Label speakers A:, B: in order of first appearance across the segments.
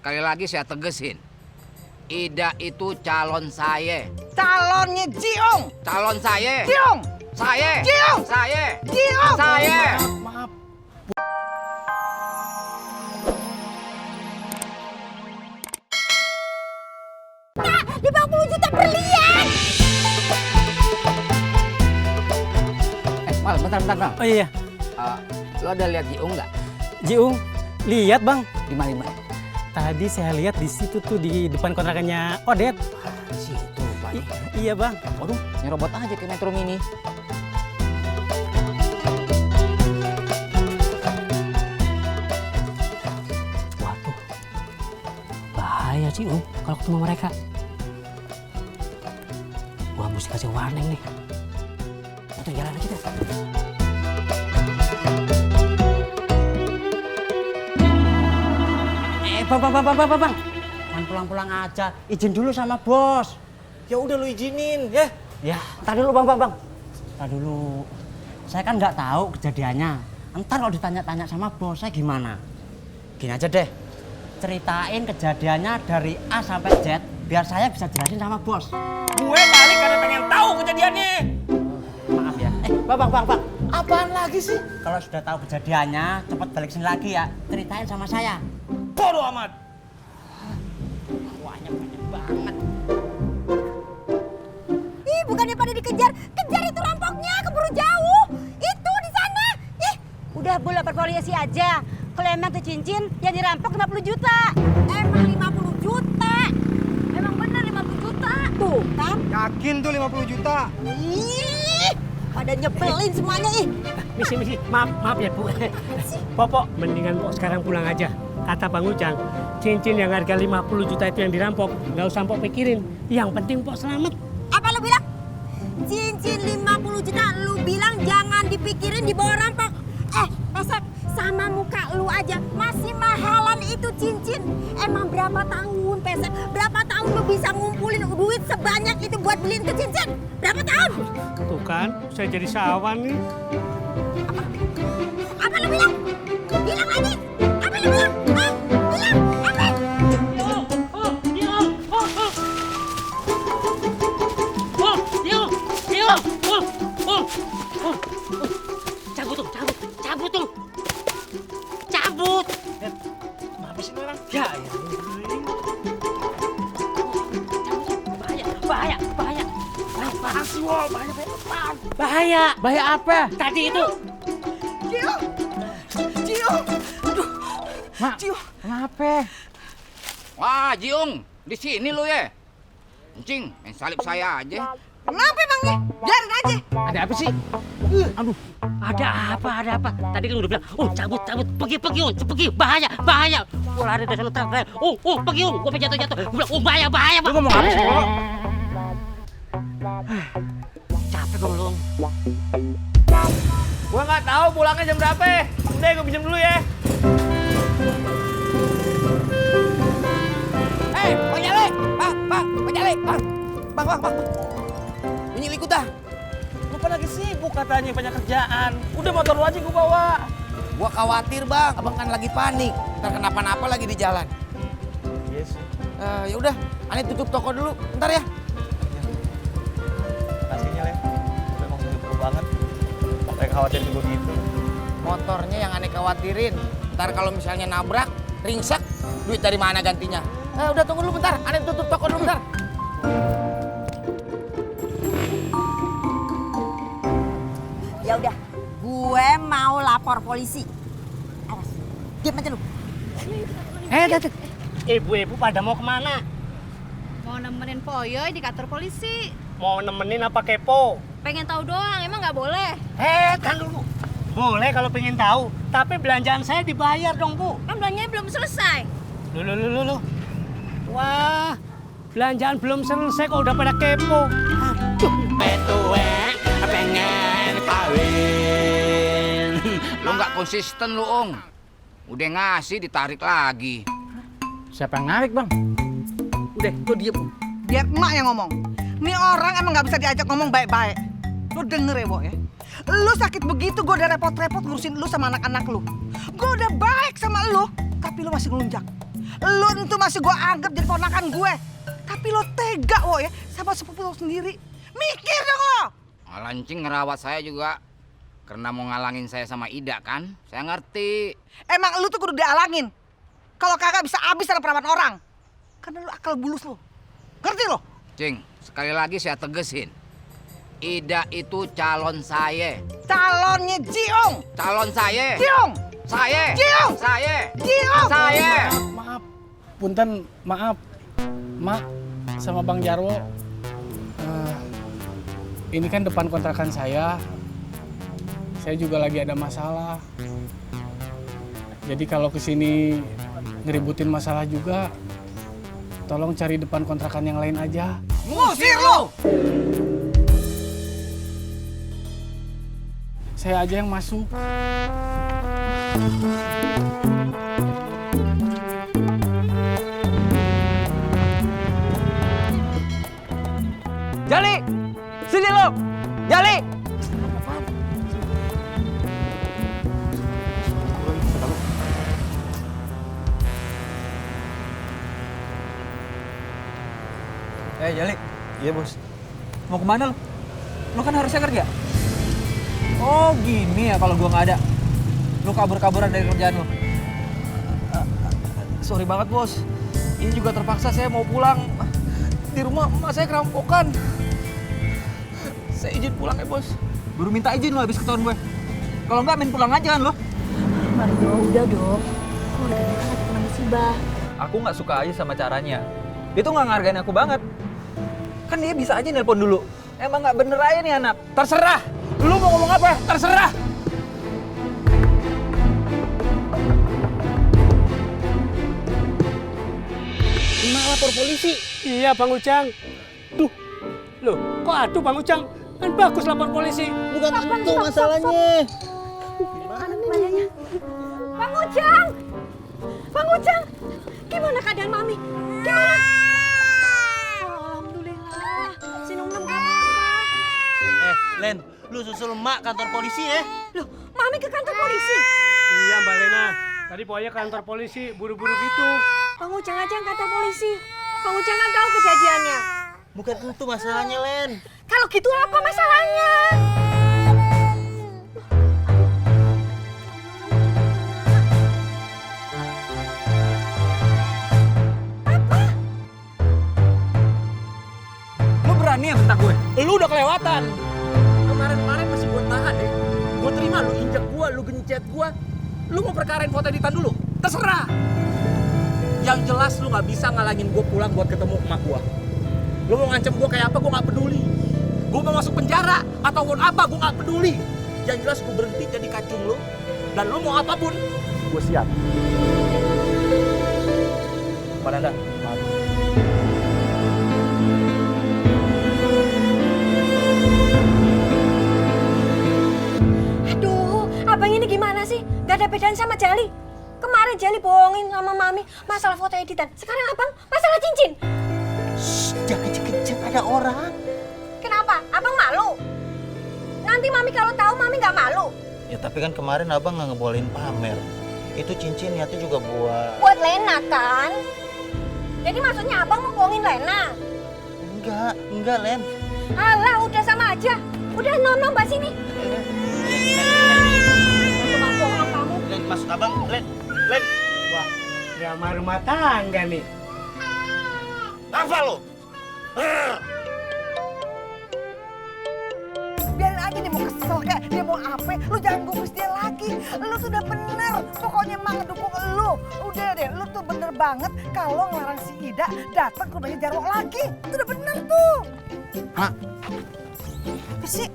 A: sekali lagi saya tegesin. Ida itu calon saya.
B: Calonnya Jiung.
A: Calon saya.
B: Jiung.
A: Saya.
B: Jiung.
A: Saya.
B: Jiung.
A: Saya.
C: Maaf.
D: Di bawah 10 juta berlian.
A: Mal, bentar, Bang.
C: Oh iya,
A: Lo ada lihat Jiung nggak?
C: Jiung, lihat bang.
A: Di mana?
C: Tadi saya lihat di situ tuh di depan kontrakannya Odet.
A: Di situ, Pak.
C: Iya bang.
A: Waduh, nyerobot aja ke Metro Mini.
C: Waduh, bahaya Jiung kalau ketemu mereka. Gua mesti kasih warning nih. Atau jalan aja deh. Bang. Jangan pulang-pulang aja. Izin dulu sama bos.
E: Ya udah lu izinin, ya.
C: Ya, tadi dulu bang. Tadi dulu. Saya kan nggak tahu kejadiannya. Ntar kalau ditanya-tanya sama bos, saya gimana? Gini aja deh. Ceritain kejadiannya dari A sampai Z, biar saya bisa jelasin sama bos.
E: Gue balik karena pengen tahu kejadiannya.
C: Maaf ya. Bang.
E: Apaan lagi sih?
C: Kalau sudah tahu kejadiannya, cepat balik sini lagi ya. Ceritain sama saya.
E: Bodoh amat.
C: Banyak banget.
D: Ih, bukannya pada dikejar. Kejar itu rampoknya, keburu jauh. Itu di sana. Ih, udah bu lapor polisi aja. Kalau emang tuh cincin yang dirampok 50 juta. Emang 50 juta. Emang bener 50 juta. Tuh kan.
B: Yakin tuh 50 juta.
D: Ih, pada nyebelin semuanya ih.
F: Misi, maaf ya Bu. Pok, mendingan Pok sekarang pulang aja. Kata Bang Ujang, cincin yang harga 50 juta itu yang dirampok, nggak usah Pok pikirin. Yang penting Pok selamat.
D: Apa lu bilang? Cincin 50 juta lu bilang jangan dipikirin dibawa rampok. Pesek, sama muka lu aja masih mahalan itu cincin. Emang berapa tahun Pesek? Berapa tahun lu bisa ngumpulin duit sebanyak itu buat beliin ke cincin? Berapa tahun?
F: Tuh kan, saya jadi sawan nih.
D: Apa lu bilang? Bilang lagi. Apa lu bilang? Hah? Bilang apa?
F: Cabut.
E: Apa sih orang?
F: Ya. Bahaya.
E: Asli wah, banyak
F: Bahaya.
C: Bahaya apa?
F: Tadi itu.
B: Jiung. Aduh.
C: Mak,
B: Jiung.
C: kenapa?
A: Wah, Jiung, di sini lu ya. Encing, main salib saya aja.
B: Kenapa emangnya? Biarin aja.
C: Ada apa sih? Aduh.
F: Ada apa? Tadi kan udah bilang, cabut, pergi, pergi, bahaya. Gua lari dari sana teriak, pergi, gua jatuh. Gua bilang, bahaya.
C: Lu ngomong apa sih, Pok?
F: Capek gua belum.
E: Gua nggak tahu pulangnya jam berapa. Udah, gua pinjam dulu ya.
B: Bang Jale. Bang Jale. Bang. Ini ikut dah.
E: Lu kan lagi sibuk katanya banyak kerjaan. Udah motor lu aja gua bawa.
B: Gua khawatir, Bang. Abang kan lagi panik. Ntar kenapa-napa lagi di jalan.
E: Yes.
B: Ya udah, Ane tutup toko dulu. Ntar ya.
E: Kasihnya Le. Lu emang buru-buru banget. Sampai khawatir juga gitu.
B: Motornya yang Ane khawatirin. Ntar kalau misalnya nabrak, ringsek, duit dari mana gantinya? Udah tunggu dulu bentar. Ane tutup toko dulu bentar.
D: Ya udah, gue mau lapor polisi. Awas, diam aja lu.
F: Ibu pada mau kemana?
G: Mau nemenin Poyoy di kantor polisi.
F: Mau nemenin apa kepo?
G: Pengen tahu doang, emang nggak boleh?
F: Kan dulu. Boleh kalau pengen tahu, tapi belanjaan saya dibayar dong, Bu.
G: Kan belanjanya belum selesai.
F: Lu. Wah, belanjaan belum selesai kok udah pada kepo. Aduh.
A: Petue, pengen kawin. Lu nggak konsisten lu, Ong. Udah ngasih ditarik lagi.
C: Siapa yang narik, Bang?
B: Udah, lu diem. Biar emak yang ngomong. Nih orang emang nggak bisa diajak ngomong baik-baik. Lu denger ya, Bo ya. Lu sakit begitu, gue udah repot-repot ngurusin lu sama anak-anak lu. Gue udah baik sama lu, tapi lu masih ngelunjak. Lu itu masih gue anggap jadi ponakan gue. Tapi lo tega wo ya sama sepupu lo sendiri. Mikir dong lo.
A: Lancing ngerawat saya juga karena mau ngalangin saya sama Ida kan? Saya ngerti.
B: Emang lu tuh kudu dialangin. Kalau kagak bisa habis sama perawan orang. Karena lu akal bulus lo. Ngerti lo?
A: Cing, sekali lagi saya tegesin. Ida itu calon saya.
B: Calonnya Jiung.
A: Calon saya.
B: Jiung.
A: Saya.
B: Jiung.
A: Saya.
B: Jiung.
A: Saya.
E: Maaf. Punten, maaf. Mak sama Bang Jarwo. Ini kan depan kontrakan saya. Saya juga lagi ada masalah. Jadi kalau kesini ngeributin masalah juga, tolong cari depan kontrakan yang lain aja.
B: Ngusir lo.
E: Saya aja yang masuk.
H: Jali! Sini lo! Jali! Jali.
I: Iya bos. Mau kemana lo? Lo kan harusnya kerja. Oh gini ya kalau gua nggak ada. Lo kabur-kaburan dari kerjaan lo. Sorry banget bos. Ini juga terpaksa saya mau pulang. Di rumah emak saya kerampokan. Saya izin pulang ya bos. Baru minta izin lo habis ketahuan gue. Kalau nggak main pulang aja kan lo.
D: Mario, udah dong. Keluarga kita lagi kena musibah.
I: Aku nggak suka aja sama caranya. Dia tuh nggak ngargain aku banget. Kan dia bisa aja nelpon dulu. Emang nggak bener aja nih anak.
E: Terserah. Lu mau ngomong apa? Terserah.
F: Emak lapor polisi. Iya Bang Ujang. Duh, loh kok aduh Bang Ujang? Kan bagus lapor polisi.
C: Bukan itu masalahnya.
D: Bang Ujang! Bang Ujang! Gimana keadaan Mami? Gimana? Alhamdulillah. Si Nom-Nom gak apa-apa.
C: Len, lu susul emak kantor polisi ya?
D: Loh, Mami ke kantor polisi?
F: Iya Mbak Lena. Tadi pokoknya kantor polisi buru-buru gitu.
D: Bang Ujang aja yang kantor polisi. Bang Ujang kan tahu kejadiannya.
C: Bukan itu masalahnya, Len.
D: Kalau gitu apa masalahnya?
I: Lo berani ya bentak gue? Lu udah kelewatan. Kemarin-kemarin masih gue tahan deh. Gue terima lu injek gue, lu gencet gue. Lu mau perkarain foto editan dulu? Terserah. Yang jelas lu gak bisa ngalangin gue pulang buat ketemu emak gue. Lu mau ngancem gue kayak apa, gue gak peduli. Gue mau masuk penjara ataupun apa, gue gak peduli. Yang jelas gue berhenti jadi kacung lu. Dan lu mau apapun, gue siap. Pak Nanda, maaf.
D: Aduh, abang ini gimana sih? Gak ada bedanya sama Jali. Kemarin Jali bohongin sama Mami masalah foto editan. Sekarang abang masalah cincin.
C: Jangan kenceng ada orang.
D: Kenapa? Abang malu? Nanti Mami kalau tahu Mami nggak malu.
C: Ya tapi kan kemarin abang nggak ngebolehin pamer. Itu cincin niatnya juga
D: Buat Lena kan? Jadi maksudnya abang mau bohongin Lena?
C: Enggak Len.
D: Alah, udah sama aja. Udah Nom-Nom mbak sini. Cuma bohong kamu.
C: Len maksud abang, Len.
F: Wah, drama rumah tangga nih.
C: Apa lo?
B: Biarin aja dia mau kesel kayak dia mau apa, lu jangan gugus dia lagi. Lu tuh udah bener, pokoknya emang ngedukung lu. Udah deh, lu tuh bener banget kalau ngelarang si Ida datang ke rumahnya Jarwo lagi. Itu udah bener tuh.
C: Mak,
B: Apa sih?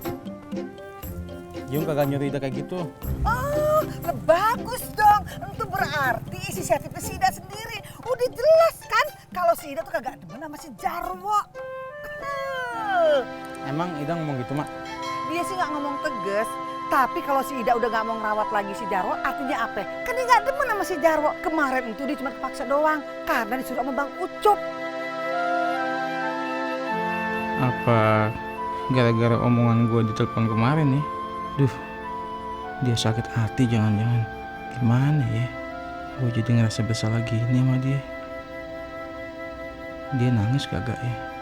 E: Yung kagak nyuruh Ida kayak gitu.
B: Oh, bagus dong. Itu berarti inisiatifnya si Ida sendiri. Udah jelas kan kalau si Ida tuh kagak demen sama si Jarwo.
E: Emang Ida ngomong gitu, Mak?
B: Dia sih nggak ngomong tegas, tapi kalau si Ida udah nggak mau ngerawat lagi si Jarwo, artinya apa? Kan dia nggak demen sama si Jarwo. Kemarin itu dia cuma kepaksa doang, karena disuruh sama Bang Ucup.
J: Apa gara-gara omongan gue di telepon kemarin nih? Duh, dia sakit hati jangan-jangan. Gimana ya? Gue jadi ngerasa bersalah gini sama dia. Dia nangis kagak ya?